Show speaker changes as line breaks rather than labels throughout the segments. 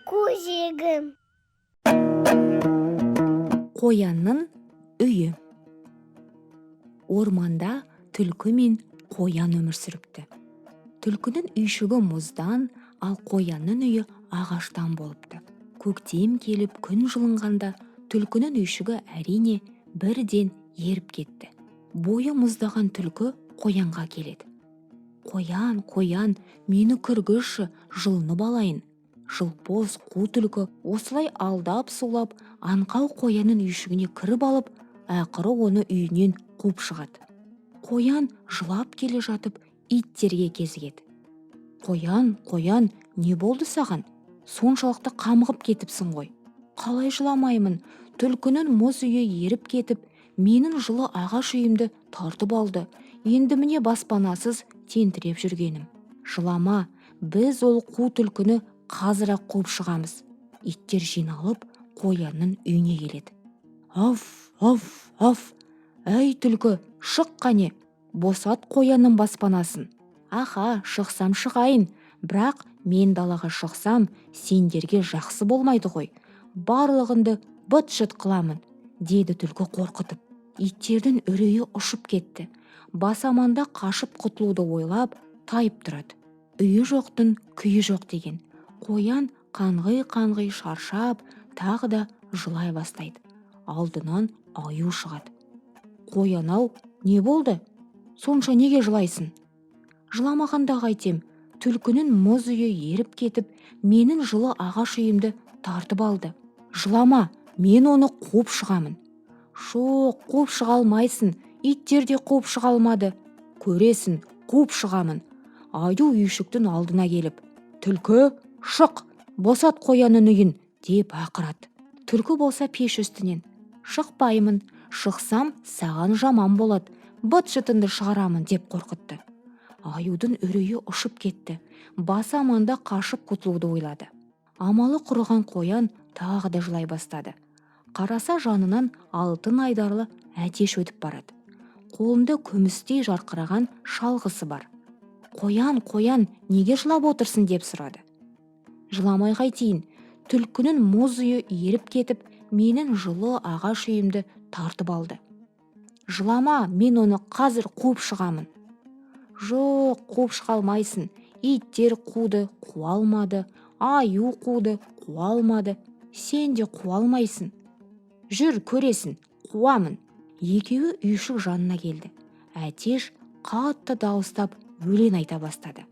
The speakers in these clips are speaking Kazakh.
Көжегім.
Қоянның үйі. Орманда түлкі мен қоян өмір сүріпті. Түлкінің үйшігі мұздан, ал қоянның үйі ағаштан болыпты. Көктем келіп, күн жылынғанда, түлкінің үйшігі, әрине, бірден еріп кетті. Бойы мұздаған түлкі қоянға келеді: «Қоян, қоян, мені кіргізші, жылынып алайын». Жылпос қу түлкі осылай алдап сулап аңқау қоянның үйшігіне кіріп алып, ақыры оны үйінен қуып шығады. Қоян жылап келе жатып, иттерге кезігеді. «Қоян, қоян, не болды саған? Соншалықты қамығып кетіпсің ғой». «Қалай жыламаймын? Түлкінің мұз үйі еріп кетіп, менің жылы ағаш үйімді тартып алды. Енді, міне, баспанасыз тентіреп жүргенім». «Жылама, біз ол қу түлкіні қазір-ақ қуып шығамыз». Иттер жиналып, қоянның үйіне келеді. «Аф, аф, аф! Әй, түлкі, шық қане, босат қоянның баспанасын». «Аха, шықсам шығайын, бірақ мен далаға шықсам, сендерге жақсы болмайды ғой, барлығыңды быт-шыт қыламын», — деді түлкі қорқытып. Иттердің үрейі ұшып кетті. Бас аманда қашып құтылуды ойлап, тайып тұрады. Үйі жоқтың күйі жоқ деген. Қоян қаңғи-қаңғи шаршап, тағы да жылай бастайды. Алдынан аю шығады. «Қоян ау, не болды? Сонша неге жылайсың?» «Жыламағанда қайтем? Түлкінің мұз үйі еріп кетіп, менің жылы ағаш үйімді тартып алды». «Жылама, мен оны қуып шығамын». «Жоқ, қуып шыға алмайсың, иттер де қуып шыға алмады». «Көресің, қуып шығамын». Аю үйшіктің алдына келіп: «Түлкі, шық, босат қоянның үйін!» — деп ақырады. Түлкі болса пеш үстінен: «Шықпаймын, шықсам, саған жаман болады, быт-шытыңды шығарамын», — деп қорқытты. Аюдың үрейі ұшып кетті. Басы аманда қашып құтылуды ойлады. Амалы құрыған қоян тағы да жылай бастады. Қараса, жанынан алтын айдарлы әтеш өтіп барады. Қолында күмістей жарқыраған шалғысы бар. «Қоян, қоян, неге жылап отырсың?» — деп сұрады. «Жыламай қайтейін? Түлкінің мұз үйі еріп кетіп, менің жылы ағаш үйімді тартып алды». «Жылама, мен оны қазір қуып шығамын». «Жоқ, қуып шыға алмайсың. Иттер қуды, қуа алмады, аю қуды, қуа алмады, сен де қуа алмайсың». «Жүр, көресің, қуамын». Екеуі үйшік жанына келді. Әтеш қатты дауыстап өлең айта бастады: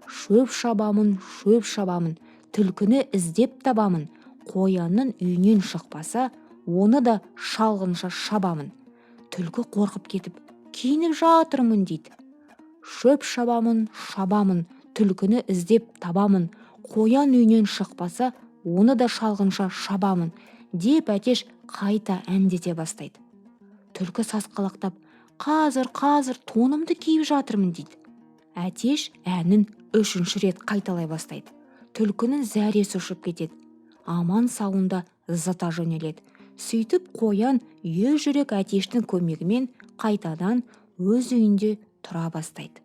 «Шөп шабамын, шөп шабамын, түлкіні іздеп табамын. Қоянның үйінен шықпаса, оны да шалғынша шабамын». Түлкі қорқып кетіп: «Киініп жатырмын», — дейді. «Шөп шабамын, шабамын, түлкіні іздеп табамын. Қоян үйінен шықпаса, оны да шалғынша шабамын», — деп әтеш қайта әндете бастайды. Түлкі сасқалақтап: «Қазір, қазір, тонымды киіп жатырмын», — дейді. Әтеш әнін үшінші рет қайталай бастайды. Түлкінің зәресі ұшып кетеді, аман сауында зыта жөнеледі. Сөйтіп, қоян ержүрек әтештің көмегімен қайтадан өз үйінде тұра бастайды.